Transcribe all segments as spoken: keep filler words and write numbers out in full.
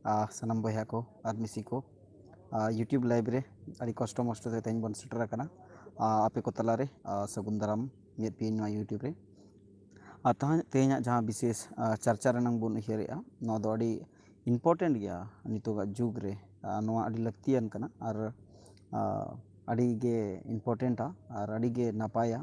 ᱟᱨ ᱥᱟᱱᱟᱢ ᱵᱚᱭᱦᱟ ᱠᱚ ᱟᱨ ᱢᱤᱥᱤ ᱠᱚ, ᱟᱨ YouTube live ᱨᱮ ᱟᱹᱰᱤ ᱠᱚᱥᱴᱚ ᱢᱚᱥᱴᱚ ᱛᱮ ᱛᱮᱦᱮᱧ ᱵᱚᱱ ᱥᱮᱴᱮᱨ ᱟᱠᱟᱱᱟ᱾ ᱟᱨ ᱟᱯᱮ ᱠᱚ ᱛᱟᱞᱟᱨᱮ ᱟᱨ ᱥᱟᱹᱜᱩᱱ ᱫᱟᱨᱟᱢ ᱢᱮᱫ ᱯᱤᱭᱟᱹᱧ ᱱᱚᱣᱟ YouTube ᱨᱮ᱾ ᱟᱨ ᱛᱟᱦᱮᱸ ᱛᱮᱦᱮᱧᱟᱜ ᱡᱟᱦᱟᱸ ᱵᱤᱥᱮᱥ ᱟᱨ ᱪᱟᱨᱪᱟ ᱨᱮᱱᱟᱝ ᱵᱚᱱ ᱩᱭᱦᱟᱹᱨᱮᱜᱼᱟ, ᱱᱚᱣᱟ ᱫᱚ ᱟᱹᱰᱤ important ᱜᱮᱭᱟ ᱱᱤᱛᱚᱜᱟᱜ ᱡᱩᱜᱽ ᱨᱮ᱾ ᱟᱨ ᱱᱚᱣᱟ ᱟᱹᱰᱤ ᱞᱟᱹᱠᱛᱤᱭᱟᱱ ᱠᱟᱱᱟ ᱟᱨ ᱟᱨ ᱟᱹᱰᱤ ᱜᱮ importantᱼᱟ ᱟᱨ ᱟᱹᱰᱤ ᱜᱮ ᱱᱟᱯᱟᱭᱟ᱾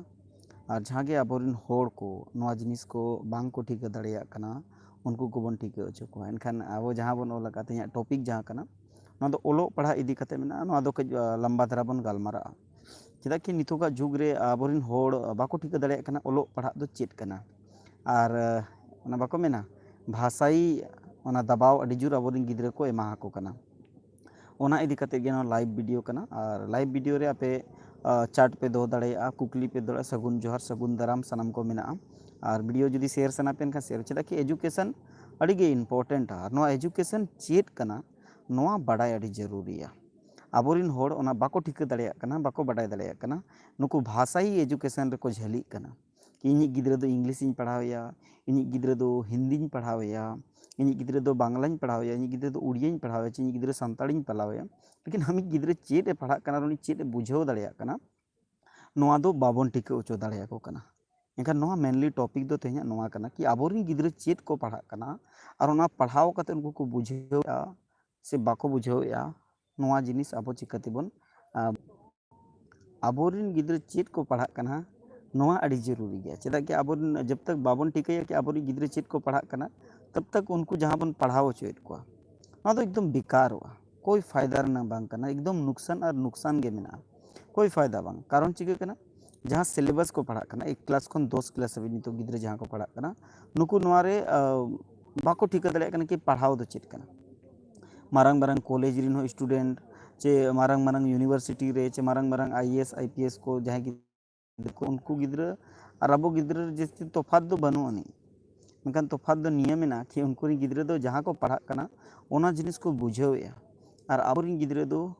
ᱟᱨ ᱡᱟᱦᱟᱸ ᱜᱮ ᱟᱵᱚᱨᱮᱱ ᱦᱚᱲ ᱠᱚ ᱱᱚᱣᱟ ᱡᱤᱱᱤᱥ ᱠᱚ ᱵᱟᱝ ᱠᱚ ᱴᱷᱤᱠᱟᱹ ᱫᱟᱲᱮᱭᱟᱜ ᱠᱟᱱᱟ, ᱩᱱᱠᱩ ᱠᱚᱵᱚᱱ ᱴᱷᱤᱠᱟᱹ ᱦᱚᱪᱚ ᱠᱚᱣᱟ᱾ ᱮᱱᱠᱷᱟᱱ ᱟᱵᱚ ᱡᱟᱦᱟᱸ ᱵᱚᱱ ᱚᱞ ᱟᱠᱟᱫ, ᱛᱮᱦᱮᱧᱟᱜ topic ᱡᱟᱦᱟᱸ ᱠᱟᱱᱟ, ᱱᱚᱣᱟ ᱫᱚ ᱚᱞᱚᱜ ᱯᱟᱲᱦᱟᱜ ᱤᱫᱤ ᱠᱟᱛᱮ ᱢᱮᱱᱟᱜᱼᱟ᱾ ᱱᱚᱣᱟ ᱫᱚ ᱠᱟᱹᱡ ᱟᱨ ᱞᱟᱢᱵᱟ ᱫᱷᱟᱨᱟ ᱵᱚᱱ ᱜᱟᱞᱢᱟᱨᱟᱜᱼᱟ᱾ ᱪᱮᱫᱟᱜ ᱠᱤ ᱱᱤᱛᱚᱜᱟᱜ ᱡᱩᱜᱽ ᱨᱮ ᱟᱵᱚᱨᱮᱱ ᱦᱚᱲ ᱵᱟᱠᱚ ᱴᱷᱤᱠᱟᱹ ᱫᱟᱲᱮᱭᱟᱜ ᱠᱟᱱᱟ ᱚᱞᱚᱜ ᱯᱟᱲᱦᱟᱜ ᱫᱚ ᱪᱮᱫ ᱠᱟᱱᱟ᱾ ᱟᱨ ᱚᱱᱟ ᱵᱟᱠᱚ ᱢᱮᱱᱟ, ᱵᱷᱟᱥᱟᱭᱤ ᱚᱱᱟ ᱫᱟᱵᱟᱣ ᱟᱹᱰᱤ ᱡᱳᱨ ᱟᱵᱚᱨᱮᱱ ᱜᱤᱫᱽᱨᱟᱹ ᱠᱚ ᱮᱢᱟ ᱟᱠᱚ ᱠᱟᱱᱟ᱾ ᱚᱱᱟ ᱤᱫᱤ ᱠᱟᱛᱮ ᱜᱮ ᱱᱚᱣᱟ live video ᱠᱟᱱᱟ᱾ ᱟᱨ live video ᱨᱮ ᱟᱯᱮ ᱟᱨ chat ᱯᱮ ᱫᱚᱦᱚ ᱫᱟᱲᱮᱭᱟᱜᱼᱟ, ᱠᱩᱠᱞᱤ ᱯᱮ ᱫᱚᱦᱚ ᱫᱟᱲᱮᱭᱟᱜᱼᱟ, ᱥᱟᱹᱜᱩᱱ ᱡᱚᱦᱟᱨ, ᱥᱟᱹᱜᱩᱱ ᱫᱟᱨᱟᱢ ᱥᱟᱱᱟᱢ ᱠᱚ ᱢᱮᱱᱟᱜᱼᱟ᱾ ᱟᱨ video ᱡᱩᱫᱤ share ᱥᱟᱱᱟ ᱯᱮ ᱮᱱᱠᱷᱟᱱ share, ᱪᱮᱫᱟᱜ ᱠᱤ education ᱟᱹᱰᱤ ᱜᱮ importantᱼᱟ᱾ ᱟᱨ ᱱᱚᱣᱟ education ᱪᱮᱫ ᱠᱟᱱᱟ, ᱱᱚᱣᱟ ᱵᱟᱰᱟᱭ ᱟᱹᱰᱤ ᱡᱟᱹᱨᱩᱨᱤᱭᱟ᱾ ᱟᱵᱚᱨᱮᱱ ᱦᱚᱲ ᱚᱱᱟ ᱵᱟᱠᱚ ᱴᱷᱤᱠᱟᱹ ᱫᱟᱲᱮᱭᱟᱜ ᱠᱟᱱᱟ, ᱵᱟᱠᱚ ᱵᱟᱰᱟᱭ ᱫᱟᱲᱮᱭᱟᱜ ᱠᱟᱱᱟ᱾ ᱱᱩᱠᱩ ᱵᱷᱟᱥᱟᱭᱤ education ᱨᱮᱠᱚ ᱡᱷᱟᱹᱞᱤᱜ ᱠᱟᱱᱟ᱾ ᱤᱧᱤᱡ ᱜᱤᱫᱽᱨᱟᱹ ᱫᱚ English ᱤᱧ ᱯᱟᱲᱦᱟᱣᱮᱭᱟ, ᱤᱧᱤᱡ ᱜᱤᱫᱽᱨᱟᱹ ᱫᱚ ᱦᱤᱱᱫᱤᱧ ᱯᱟᱲᱦᱟᱣᱮᱭᱟ, ᱤᱧᱤᱡ ᱜᱤᱫᱽᱨᱟᱹ ᱫᱚ ᱵᱟᱝᱞᱟᱧ ᱯᱟᱲᱦᱟᱣᱮᱭᱟ, ᱤᱧᱤᱡ ᱜᱤᱫᱽᱨᱟᱹ ᱫᱚ ᱩᱲᱤᱭᱟᱧ ᱯᱟᱲᱦᱟᱣᱮᱭᱟ, ᱪᱮ ᱤᱧᱤᱡ ᱜᱤᱫᱽᱨᱟᱹ ᱥᱟᱱᱛᱟᱲᱤᱧ ᱯᱟᱲᱦᱟᱣᱮᱭᱟ᱾ ᱞᱮᱠᱤᱱ ᱟᱢᱤᱡ ᱜᱤᱫᱽᱨᱟᱹ ᱪᱮᱫ ᱮ ᱯᱟᱲᱦᱟᱜ ᱠᱟᱱᱟ ᱟᱨ ᱩᱱᱤ ᱪᱮᱫ ᱮ ᱵᱩᱡᱷᱟᱹᱣ ᱫᱟᱲᱮᱭᱟᱜ ᱠᱟᱱᱟ, ᱱᱚᱣᱟ ᱫᱚ ᱵᱟᱵᱚᱱ ᱴᱷᱤᱠᱟᱹ ᱦᱚᱪᱚ ᱫᱟᱲᱮᱭᱟᱠᱚ ᱠᱟᱱᱟ᱾ ᱮᱱᱠᱷᱟᱱ ᱱᱚᱣᱟ mainly topic ᱫᱚ ᱛᱮᱦᱮᱧᱟᱜ ᱱᱚᱣᱟ ᱠᱟᱱᱟ ᱠᱤ ᱟᱵᱚᱨᱮᱱ ᱜᱤᱫᱽᱨᱟᱹ ᱪᱮᱫ ᱠᱚ ᱯᱟᱲᱦᱟᱜ ᱠᱟᱱᱟ ᱟᱨ ᱚᱱᱟ ᱯᱟᱲᱦᱟᱣ ᱠᱟᱛᱮ ᱩᱱᱠᱩ ᱠᱚ ᱵᱩᱡᱷᱟᱹᱣᱮᱫᱼᱟ ᱥᱮ ᱵᱟᱠᱚ ᱵᱩᱡᱷᱟᱹᱣᱮᱫᱼᱟ, ᱱᱚᱣᱟ ᱡᱤᱱᱤᱥ ᱟᱵᱚ ᱪᱤᱠᱟᱹ ᱛᱮᱵᱚᱱ, ᱟᱵᱚᱨᱮᱱ ᱜᱤᱫᱽᱨᱟᱹ ᱪᱮᱫ ᱠᱚ ᱯᱟᱲᱦᱟᱜ ᱠᱟᱱᱟ, ᱱᱚᱣᱟ ᱟᱹᱰᱤ ᱡᱟᱹᱨᱩᱨᱤ ᱜᱮᱭᱟ᱾ ᱪᱮᱫᱟᱜ ᱠᱤ ᱟᱵᱚᱨᱮᱱ ᱡᱟᱵ ᱛᱟᱠ ᱵᱟᱵᱚᱱ ᱴᱷᱤᱠᱟᱹᱭᱟ ᱠᱤ ᱟᱵᱚᱨᱮᱱ ᱜᱤᱫᱽᱨᱟᱹ ᱪᱮᱫ ᱠᱚ ᱯᱟᱲᱦᱟᱜ ᱠᱟᱱᱟ, ᱛᱟᱵ ᱛᱟᱠ ᱩᱱᱠᱩ ᱡᱟᱦᱟᱸ ᱵᱚᱱ ᱯᱟᱲᱦᱟᱣ ᱦᱚᱪᱚᱭᱮᱫ ᱠᱚᱣᱟ, ᱱᱚᱣᱟ ᱫᱚ ᱮᱠᱫᱚᱢ ᱵᱮᱠᱟᱨᱚᱜᱼᱟ, ᱠᱳᱭ ᱯᱷᱟᱭᱫᱟ ᱨᱮᱱᱟᱜ ᱵᱟᱝ ᱠᱟᱱᱟ, ᱮᱠᱫᱚᱢ ᱱᱩᱠᱥᱟᱱ ᱟᱨ ᱱᱩᱠᱥᱟᱱ ᱜᱮ ᱢᱮᱱᱟᱜᱼᱟ, ᱠᱳᱭ ᱯᱷᱟᱭᱫᱟ ᱵᱟᱝ᱾ ᱠᱟᱨᱚᱱ ᱪᱤᱠᱟᱹᱜ ᱠᱟᱱᱟ, ᱡᱟᱦᱟᱸ syllabus ᱠᱚ ᱯᱟᱲᱦᱟᱜ ᱠᱟᱱᱟ, ᱮᱠ class ᱠᱷᱚᱱ ᱫᱚᱥ class ᱦᱟᱹᱵᱤᱡ ᱱᱤᱛᱚᱜ ᱜᱤᱫᱽᱨᱟᱹ ᱡᱟᱦᱟᱸ ᱠᱚ ᱯᱟᱲᱦᱟᱜ ᱠᱟᱱᱟ, ᱱᱩᱠᱩ ᱱᱚᱣᱟ ᱨᱮ ᱟᱨ ᱵᱟᱠᱚ ᱴᱷᱤᱠᱟᱹ ᱫᱟᱲᱮᱭᱟᱜ ᱠᱟᱱᱟ ᱠᱤ ᱯᱟᱲᱦᱟᱣ ᱫᱚ ᱪᱮᱫ ᱠᱟᱱᱟ᱾ ᱢᱟᱨᱟᱝ ᱢᱟᱨᱟᱝ college ᱨᱮᱱ ᱦᱚᱸ student, ᱪᱮ ᱢᱟᱨᱟᱝ ᱢᱟᱨᱟᱝ university ᱨᱮ, ᱪᱮ ᱢᱟᱨᱟᱝ ᱢᱟᱨᱟᱝ IAS IPS ᱠᱚ ᱡᱟᱦᱟᱸᱭ ᱜᱤᱫᱽᱨᱟᱹ ᱠᱚ, ᱩᱱᱠᱩ ᱜᱤᱫᱽᱨᱟᱹ ᱟᱨ ᱟᱵᱚ ᱜᱤᱫᱽᱨᱟᱹ ᱨᱮ ᱡᱟᱹᱥᱛᱤ ᱛᱚᱯᱷᱟᱛ ᱫᱚ ᱵᱟᱹᱱᱩᱜ ᱟᱹᱱᱤᱡ᱾ ᱢᱮᱱᱠᱷᱟᱱ ᱛᱚᱯᱷᱟᱛ ᱫᱚ ᱱᱤᱭᱟᱹ ᱢᱮᱱᱟᱜᱼᱟ ᱠᱤ ᱩᱱᱠᱩ ᱨᱮᱱ ᱜᱤᱫᱽᱨᱟᱹ ᱫᱚ ᱡᱟᱦᱟᱸ ᱠᱚ ᱯᱟᱲᱦᱟᱜ ᱠᱟᱱᱟ, ᱚᱱᱟ ᱡᱤᱱᱤᱥ ᱠᱚ ᱵᱩᱡᱷᱟᱹᱣᱮᱫᱼᱟ, ᱟᱨ ᱟᱵᱚᱨᱮᱱ ᱜᱤᱫᱽᱨᱟᱹ ᱫᱚ